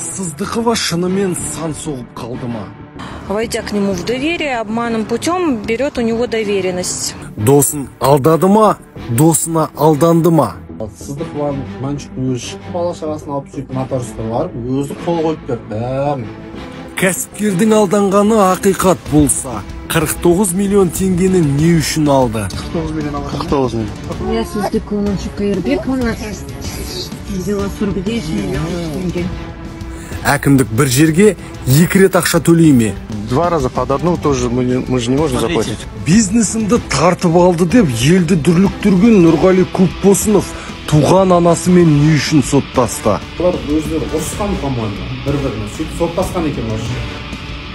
Сыздықова шынымен сан соғып қалды ма? Войдя к нему в доверие, обманным путем берет у него доверенность. Досын алдады ма, досына алданды ма? Сыздықованың Мәншүктің өзі шығып, бала шағасын алып, сөйтіп нотариусқа барып, өзі қол қойып берді бәрін. Кәсіпкердің алданғаны ақиқат болса, 49 миллион теңгені не үшін алды? 49 миллион алған. 49 миллион. Я Сыздыкова Мәншүк Кайырбековна взяла 49 миллионов тенге. Әкімдік бір жерге екі рет ақша төлей ме? Два раза под одну тоже мы же не можем заплатить. Бизнесімді тартып алды деп елді дүрліктірген Нұрғали Көпбосынов туған анасымен не үшін соттасты? Олар өздері ұрысқан, по-моему, бір-біріне. Сөйтіп соттасқан екен осы.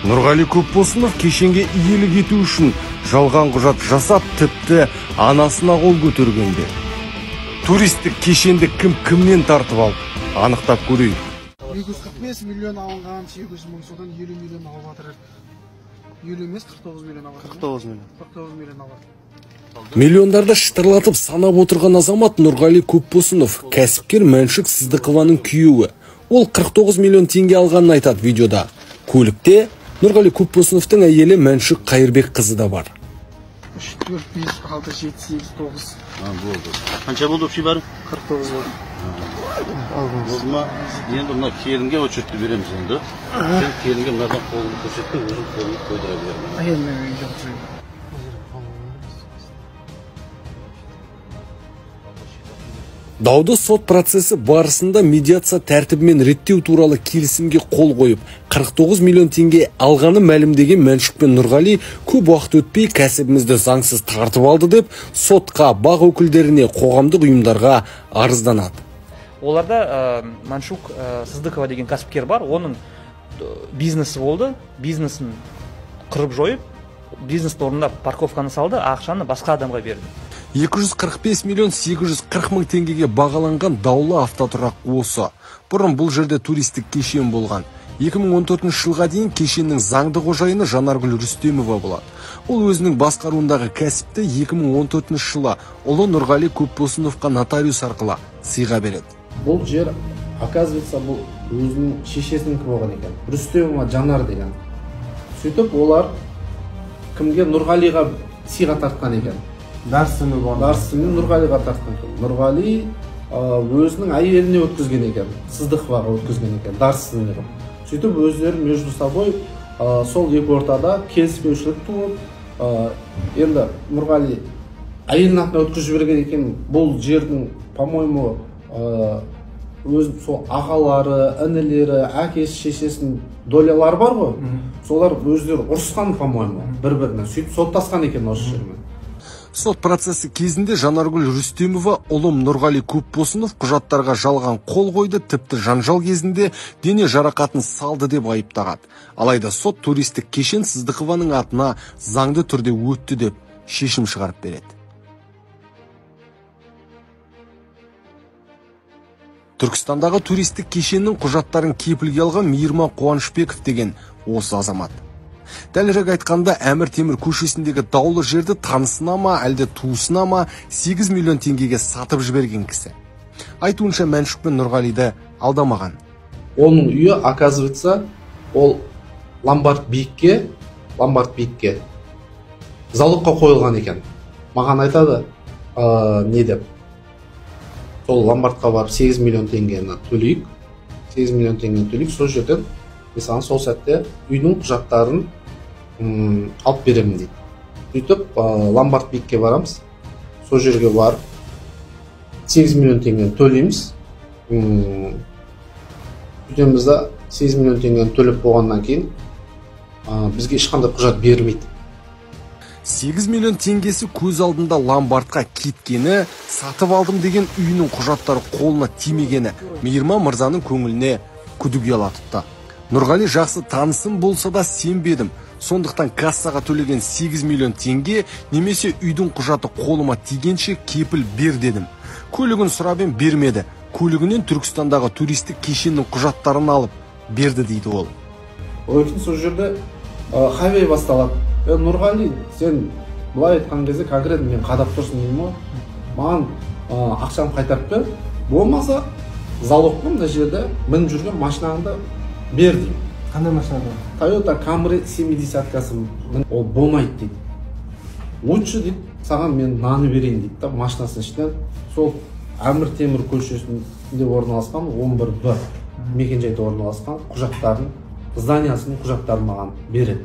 Нұрғали Көпбосынов кешенге иелік ету үшін жалған құжат жасап, тіпті анасына қол көтергенде. Туристік кешенді кім кімнен тартып алды? Анықтап көрейік. 245 миллион алынған, 800 мың, содан 50 миллион алып жатыр. 50 емес, 49 миллион алып жатыр. 49 миллион. 49 миллион алып жатыр. Миллиондарды шытырлатып санап отырған азамат Нұрғали Көпбосынов, кәсіпкер Мәншүк Сыздықованың күйеуі. Ол 49 миллион теңге алғанын айтады видеода. Көлікте Нұрғали Көпбосыновтың әйелі Мәншүк Қайырбек қызы да бар. 3, 4, 5, 6, 7, 8, 9. Болды. Қанша болды общий бәрі? 49 болды. Болды ма? Енді мына келінге очередті береміз енді. Сен келінге мынадан қолыңды көрсеттің, өзің қолыңды қойдыра бер. Әйеліме үйге отырайын. Дауды сот процесі барысында медиация тәртібімен реттеу туралы келісімге қол қойып, 49 миллион теңге алғаны мәлімдеген Мәншүк пен Нұрғали көп уақыт өтпей кәсібімізді заңсыз тартып алды деп сотқа, бақ өкілдеріне, қоғамдық ұйымдарға арызданады. Оларда Мәншүк Сыздықова деген кәсіпкер бар, оның бизнесі болды, бизнесін қырып жойып, бизнес орнында парковканы салды, ақшаны басқа адамға берді. 245 миллион 840 мың теңгеге бағаланған даулы автотұрақ осы. Бұрын бұл жерде туристік кешен болған. 2014 жылға дейін кешеннің заңды қожайыны Жанаргүл Рүстемова болады. Ол өзінің басқаруындағы кәсіпті 2014 жылы ұлы Нұрғали Көпбосыновқа нотариус арқылы сыйға береді. Бұл жер, оказывается, бұл өзінің шешесінікі болған екен. Рүстемова Жанар деген. Сөйтіп олар кімге, Нұрғалиға сыйға тартқан екен. Дарсыны болған. Дарсыны Нұрғалиға тартқан екен. Нұрғали өзінің әйеліне өткізген екен, Сыздықоваға өткізген екен, дарсыны қылып. Сөйтіп өздері между собой сол екі ортада келіспеушілік туып, енді Нұрғали әйелінің атына өткізіп жіберген екен. Бұл жердің, по-моему, өз сол ағалары, інілері, әкесі, шешесінің долялары бар ғой. Солар өздері ұрысқан, по-моему, бір-біріне. Сөйтіп соттасқан екен осы жермен. Сот процесі кезінде Жанаргүл Рүстемова ұлым Нұрғали Көпбосынов құжаттарға жалған қол қойды, тіпті жанжал кезінде дене жарақатын салды деп айыптағады. Алайда сот туристік кешен Сыздықованың атына заңды түрде өтті деп шешім шығарып береді. Түркістандағы туристік кешеннің құжаттарын кепілге алған Мейірман Қуанышбеков деген осы азамат. Дәлірек айтқанда, Әмір Темір көшесіндегі даулы жерді танысына ма, әлде туысына ма 8 миллион теңгеге сатып жіберген кісі. Айтуынша, Мәншүк пен Нұрғалиді алдамаған. Оның үйі, оказывается, ол ломбард биікке залогқа қойылған екен. Маған айтады, не деп? Сол ломбардқа барып 8 миллион теңгені төлейік. 8 миллион теңгені төлейік, сол жерден мен саған сол сәтте үйдің құжаттарын алып беремін дейді. Сөйтіп ломбард биікке барамыз. Сол жерге барып 8 миллион теңгені төлейміз. Сөйтеміз да 8 миллион теңгені төлеп болғаннан кейін бізге ешқандай құжат берілмейді. 8 миллион теңгесі көз алдында ломбардқа кеткені, сатып алдым деген үйінің құжаттары қолына тимегені Мейірман мырзаның көңіліне күдік ұялатыпты. Нұрғали жақсы танысым болса да сенбедім. Сондықтан кассаға төлеген 8 миллион теңге немесе үйдің құжаты қолыма тигенше кепіл бер дедім. Көлігін сұрап ем бермеді. Көлігінен Түркістандағы туристік кешеннің құжаттарын алып берді дейді ол. Одан сол жерде хайвей басталады. Нұрғали, сен былай айтқан кезде конкретно мен қадап тұрсың деймін ғой. Маған ақшамды қайтарып бер, болмаса Залогқа мына жерде мініп жүрген машинаңды бер деймін. Қандай машина? Тойота Camry 70-касы. Ол болмайды дейді. Лучше дейді, саған мен мынаны берейін дейді да, машинасының ішінен сол Әмір Темір көшесінде орналасқан 11 Б мекенжайда орналасқан құжаттарын, зданиясының құжаттарын маған береді.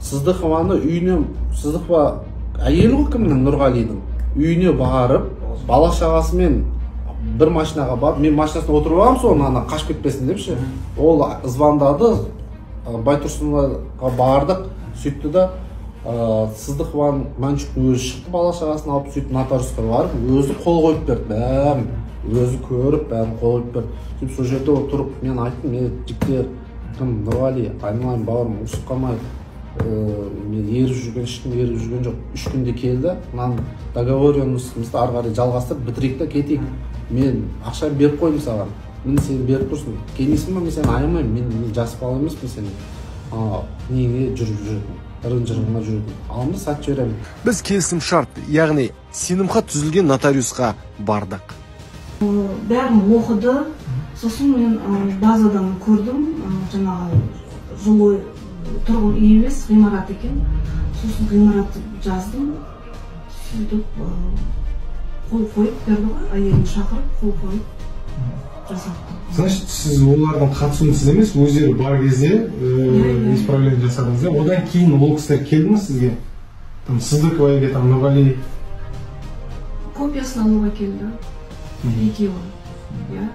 Сыздықованы үйіне, Сыздықова әйелі ғой кімнің, Нұрғалидың үйіне барып, бала шағасымен бір машинаға барып, мен машинасына отырып алғанмын соны, ана қашып кетпесін деп ше. Ол звондады, Байтұрсыноваға бардық, сөйтті да Сыздықованың, Мәншүктің өзі шықты бала шағасын алып, сөйтіп нотариусқа барып, өзі қол қойып берді, бәрін өзі көріп, бәрін қол қойып берді. Сөйтіп сол жерде отырып мен айттым: мен, жігіттер, кім, Нұрғали, айналайын бауырым, ұрысып қалмай, мен еріп жүрген, ешкім еріп жүрген жоқ, 3 күнде келді, мынаның договоренностьімізді ары қарай жалғастырып бітірейік та кетейік. Мен ақшаны беріп қойдым саған, міне, сен беріп тұрсың, келмейсің ба, мен сені аямаймын, мен жас бала емеспін, сен неңе жүріп жүретін, ырың жырыңына жүретін, аламын да сатып жіберемін. Біз келісім шарт, яғни сенімхат түзілген нотариусқа бардық. Бәрін оқыды. Сосын мен базадан көрдім, жаңағы жилой, тұрғын үй емес, ғимарат екен. Сосын ғимаратты жаздым, сөйтіп қол қойып берді ғой, әйелін шақырып, қол қойып жасатты. Значит, сіз олардың қатысуынсыз емес, өздері бар кезде Иә, иә. исправление жасадыңыз, иә? Одан кейін ол кісілер келді ме сізге, там Сыздықова или там Нұрғали? Копиясын алуға келді екеуі, иә.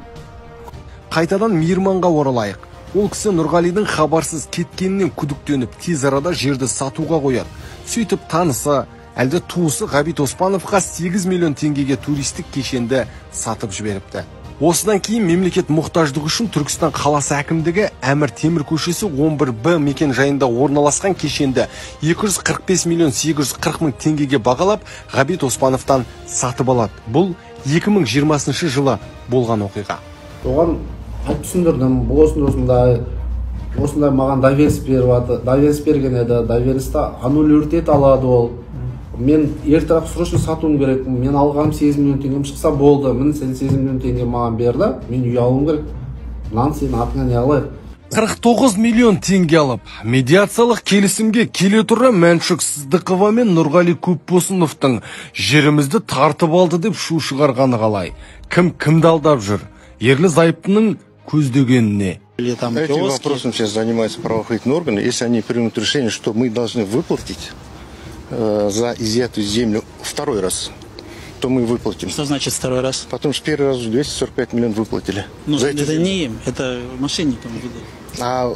Қайтадан Мейірманға оралайық. Ол кісі Нұрғалидың хабарсыз кеткенінен күдіктеніп, тез арада жерді сатуға қояды. Сөйтіп танысы, әлде туысы Ғабит Оспановқа 8 миллион теңгеге туристік кешенді сатып жіберіпті. Осыдан кейін мемлекет мұқтаждығы үшін Түркістан қаласы әкімдігі Әмір Темір көшесі 11 Б мекен жайында орналасқан кешенді 245 миллион 840 мың теңгеге бағалап, Ғабит Оспановтан сатып алады. Бұл 2020 жылы болған оқиға. Оған айтып түсіндірдім: бұл осындай, осындай, осындай, маған доверенность беріп жатыр, доверенность берген еді, доверенностьті аннулировать ете алады ол. Мен ертерек срочно сатуым керек, мен алғаным 8 миллион теңгем шықса болды, міне, сен 8 миллион теңге маған берді, мен үй алуым керек, мынаны сенің атыңа не қылайық. 49 миллион теңге алып, медиациялық келісімге келе тұра Мәншүк Сыздықова мен Нұрғали Көпбосыновтың жерімізді тартып алды деп шу шығарғаны қалай? Кім кімді алдап жүр? Ерлі зайыптының көздегеніне. Или там Этим киоски. вопросом сейчас занимаются правоохранительные органы. Если они примут решение, что мы должны выплатить за изъятую землю второй раз, то мы выплатим. Что значит второй раз? Потому что первый раз уже 245 миллионов выплатили. Ну, За эти это земли. не им, это мошенникам выдали. А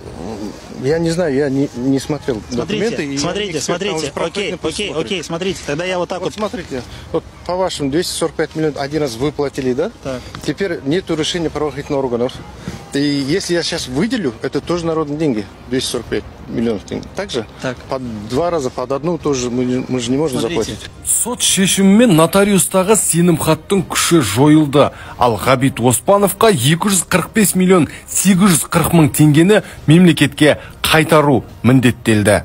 я не знаю, я не смотрел Смотрите, документы. И я не смотрите, эксперт, там смотрите, уже окей, правоохранительные пусть окей, смотрят. окей, смотрите, тогда я вот так Вот вот. смотрите, вот по вашим 245 миллионов один раз выплатили, да? Так. Теперь нету решения правоохранительных органов. И если я сейчас выделю, это тоже народные деньги, 245 миллионов тенге. Также? Так. По два раза, под одну тоже мы же не можем Смотрите. заплатить. Сот шешімімен нотариустағы сенімхаттың күші жойылды. Ал Ғабит Оспановқа 245 миллион 840 мың теңгені мемлекетке қайтару міндеттелді.